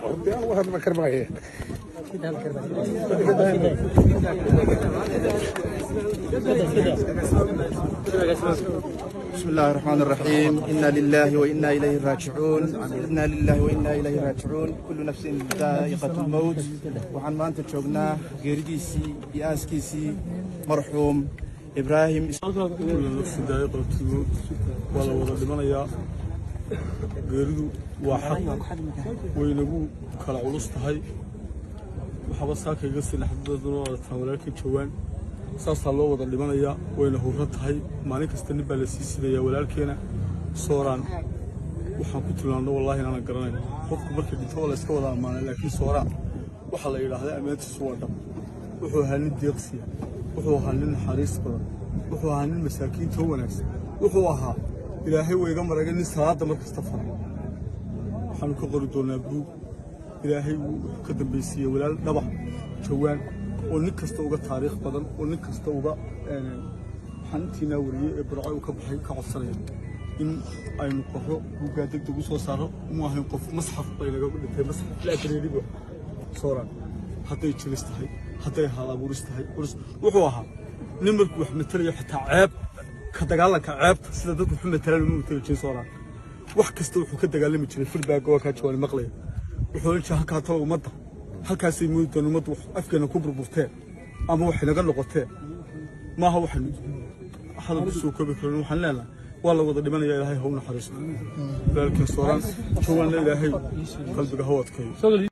Hadda karbaaye. بسم الله الرحمن الرحيم، إنا لله وإنا إليه راجعون، إنا لله وإنا إليه راجعون، كل نفس ذائقة الموت. Waxaan maanta joognaa geeridiisii iyo aaskiisii marxuum Ibraahim. كل نفس ذائقة الموت، waa la wada dhimanayaa. Geeridu waa xaq, way nagu kala culus tahay. Waxaaba saaka iga sii naxdaduna wadataan walaalkii Jawaan. Saasaa loo wada dhimanayaa, wayna hurro tahay. Maalin kasta nin baa la sii sidayaa. Walaalkeena Sooraan waxaan ku tilmaamno wallahi inaanan garanayn. Qofku markii dhinto waa la iska wada ammaanay, laakiin Sooraan waxaa la yidhaahdaa ammaantiisu waa dhab. Wuxuu ahaa nin deeqsiya, wuxuu ahaa nin naxariis badan, wuxuu ahaa nin masaakiinta u wanaagsan, wuxuu ahaa, Ilaahay wayga maragay, nin salaadda mar kasta faray. Waxaanu ka qori doonaa buug. Ilaahay wuxuu ka dambaysiiyey walaal dhaba, Jawaan, oo nin kasta uga taariikh badan, oo nin kasta uga. Waxaan intiinaa wariyey ee Burco uu ka baxay ka codsanaya in aynu qorro buuggaa, deg deg u soo saarro. Mu ahayn qof masxaf bay naga dhintay, masxaf library Sooraan. Hadday jiris tahay, hadday hal abuuris tahay, wuxuu ahaa nin markuu wax matalayo xitaa ceeb ka dagaalanka ceebta sida dadku waxu matalaan uma matali jirin Sooraan. Wax kasta wuxuu ka dagaalami jiray firbaaga. Waa kaa Jawaani maqlaya. Wuxuu oran jiray halkaa talo ummadda halkaasay moodi doon, ummaddu wax afkeena ku burburteen ama waxay naga noqoteen maaha. Waxaynu hadal ku soo koobi karin. Waxaan leenahay waa la wada dhimanaya. Ilaahay ha u naxariisto walaalkeen Sooraan. Jawaanna Ilaahay qalbiga ha u adkeeyo.